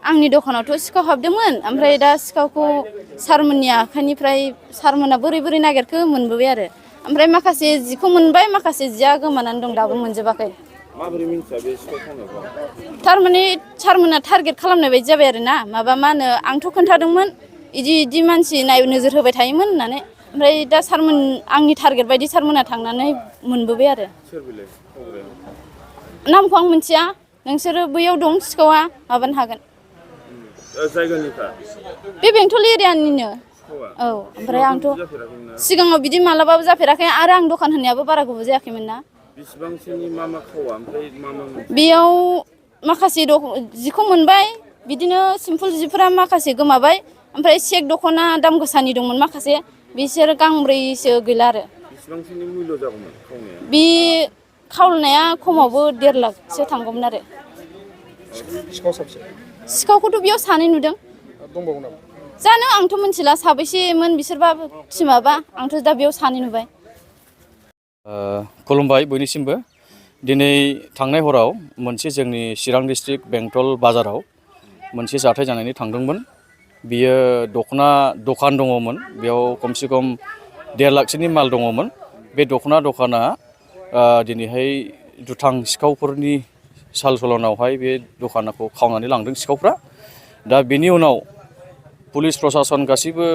आंनि दखानावथ' सिखाव हाबदोंमोन ओमफ्राय दा सिखावखौ सारमोननि आखाइनिफ्राय सारमोना बोरै बोरै नागिरखो मोनबोबाय आरो ओमफ्राय माखासे जिखौ मोनबाय माखासे जिया गोमानानै दं दाबो मोनजोबाखै माबोरै मिन्थिया बे सिखाव खावनायखौ थारमाने सारमोना टारगेट खालामनाय बायदि जाबाय आरो ना माबा मा होनो आंथ' खोन्थादोंमोन इदि मानसि नोजोर होबाय थायोमोन होननानै ओमफ्राय दा सारमोन आंनि टारगेट बायदि सारमोना थांनानै मोनबोबाय आरो सोर बेलाय खावग्राया नामखौ आं मिथिया नोंसोरो बैयाव दं सिखावा माबानो हागोन जायगानिफ्रा बे बेंटल एरियानिनो औ ओमफ्राय आंथ' सिगाङाव बिदि मालाबाबो जाफेराखै आरो आं दखान होनायाबो बारा गोबाव जायाखैमोन ना बेसेबांसोनि मा खावा ओमफ्राय मा बेयाव माखासे जिखौ मोनबाय बिदिनो सिम्पोल जिफोरा माखासे गोमाबाय ओमफ्राय सेक दख'ना दाम गोसानि दंमोन माखासे बिसोर गांब्रैसो गैला आरो बेसेबांसोनि मुल्य जागौमोन खावनाया बे खावनाया खमावबो 1.5 लाखसो थांगौमोन आरो सिखाव साबसे सिखावखौथ' बेयाव सानै नुदों दंबावो नामा जानो आंथ' मिथिला साबैसेमोन बिसोरबा टिमाबा आंथ' दा बेयाव सानै नुबाय खुलुमबाय बयनिसिमबो दिनै थांनाय हराव मोनसे जोंनि चिरां डिस्ट्रिक्ट बेंटल बाजाराव मोनसे जाथाय जानानै थांदोंमोन बियो दख'ना दखान दङमोन बेयाव खमसे खम 1.5 लाखसोनि माल दङमोन बे दख'ना दखाना दिनैहाय दुथां सिखावफोरनि साल सलनावहाय बे दखानखौ खावनानै लांदों सिखावफ्रा दा बेनि उनाव पुलिस प्रशासन गासिबो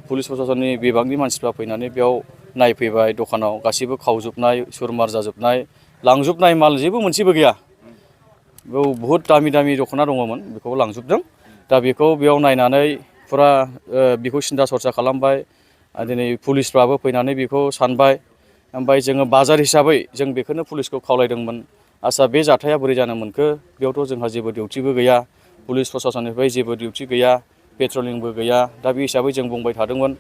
पुलिस प्रशासननि बिभागनि मानसिफ्रा फैनानै बेयाव नायफैबाय दखानाव गासिबो खावजोबनाय सुरमार जाजोबनाय लांजोबनाय माल जेबो मोनसेबो गैया बेयाव बहुद दामि दामि दख'ना दङमोन बेखौ लांजोबदों दा बेखौ बेयाव नायनानै फुरा बेखौ सिन्था सरसा खालामबाय दिनै पुलिसफ्राबो फैनानै बेखौ सानबाय ओमफ्राय जोङो बाजार हिसाबै जों बेखौनो पुलिसखौ खावलायदोंमोन आच्चा बे जाथाया बोरै जानो मोनखो बेयावथ' जोंहा जेबो डिउटिबो गैया पुलिस प्रशासननिफ्राय जेबो डिउटि गैया पेट्रलिंबो गैया दा बे हिसाबै जों बुंबाय थादोंमोन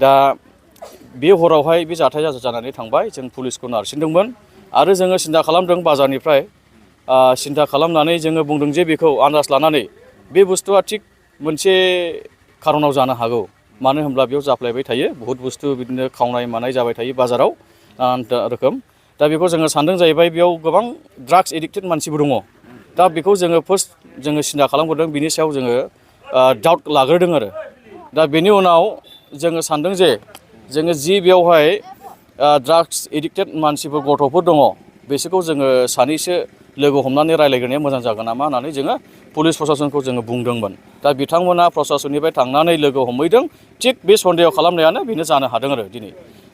दा बे हरावहाय बे जाथाया जानानै थांबाय जों पुलिसखौ नारसिनदोंमोन आरो जोङो सिन्था खालामदों बाजारनिफ्राय सिन्था खालामनानै जोङो बुंदों जे बेखौ आन्दाज लानानै बे बुस्थुआ थिग मोनसे खारनाव जानो हागौ मानो होनब्ला बेयाव जाफ्लायबाय थायो बहुत बुस्थु बिदिनो खावनाय मानाय जाबाय थायो बाजाराव नानानथा रोखोम दा बेखौ जोङो सानदों जाहैबाय बेयाव गोबां ड्राग्स एडिक्टेड मानसिबो दङ दा बेखौ जोङो फार्स्ट जोङो सिन्था खालामग्रोदों बिनि सायाव जोङो डाउट लाग्रोदों आरो दा बेनि उनाव जोङो सानदों जे जोङो जि बेयावहाय ड्राग्स एडिक्टेड मानसिफोर गथ'फोर दङ बिसोरखौ जोङो सानैसो लोगो हमनानै रायज्लायग्रोनाया मोजां जागोन नामा होननानै जोङो पुलिस प्रशासनखौ जोङो बुंदोंमोन दा बिथांमोना प्रशासननिफ्राय थांनानै लोगो हमहैदों थिग बे सन्देह खालामनायानो बेनो जानो हादों आरो दिनै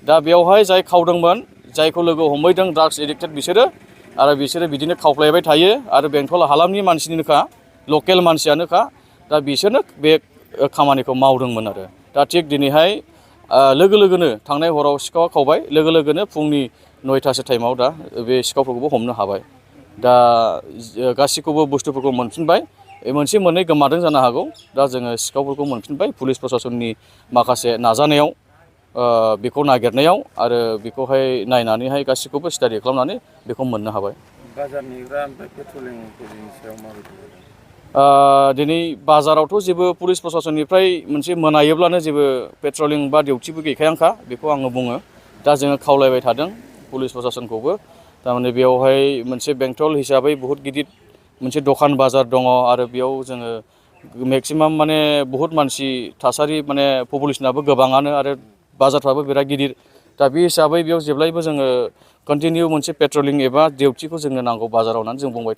दा बेयावहाय जाय खावदोंमोन जायखौ लोगो हमहैदों ड्राग्स एडिक्टेड बिसोरो आरो बिसोरो बिदिनो खावफ्लायबाय थायो आरो बेंटल हालामनि मानसिनिनोखा लकेल मानसियानोखा दा बिसोरनो बे खामानिखौ मावदोंमोन आरो दा थिग दिनैहाय लोगो लोगोनो थांनाय हराव सिखावा खावबाय लोगो लोगोनो फुंनि 9टासो टाइमाव दा बे सिखावफोरखौबो हमनो हाबाय दा गासिखौबो बुस्थुफोरखौ मोनफिनबाय मोनसे मोननै गोमादों जानो हागौ दा जोङो सिखावफोरखौ मोनफिनबाय पुलिस प्रशासननि माखासे नाजानायाव बेखौ नागिरनायाव आरो बेखौहाय नायनानैहाय गासिखौबो स्टाडि खालामनानै बेखौ मोननो हाबाय बाजार नेग्रा ओमफ्राय पेट्रलिंफोरनि सायाव माबायदि दिनै बाजारावथ' जेबो पुलिस प्रशासननिफ्राय मोनसे मोनायोब्लानो जेबो पेट्रलिं बा डिउटिबो गैखायानोखा बेखौ आङो बुङो दा जोङो खावलायबाय थादों पुलिस प्रशासनखौबो थारमाने बेयावहाय मोनसे बेंटल हिसाबै बहुत गिदिर मोनसे दखान बाजार दङ आरो बेयाव जोङो मेक्सिमाम माने बहुत मानसि थासारि माने पपुलेसनाबो गोबाङानो आरो बाजारफ्राबो बिराद गिदिर दा बे हिसाबै बेयाव जेब्लायबो जोङो कन्टिनिउ मोनसे पेट्रलिं एबा डिउटिखौ जोंनो नांगौ बाजाराव होननानै जों बुंबाय थादों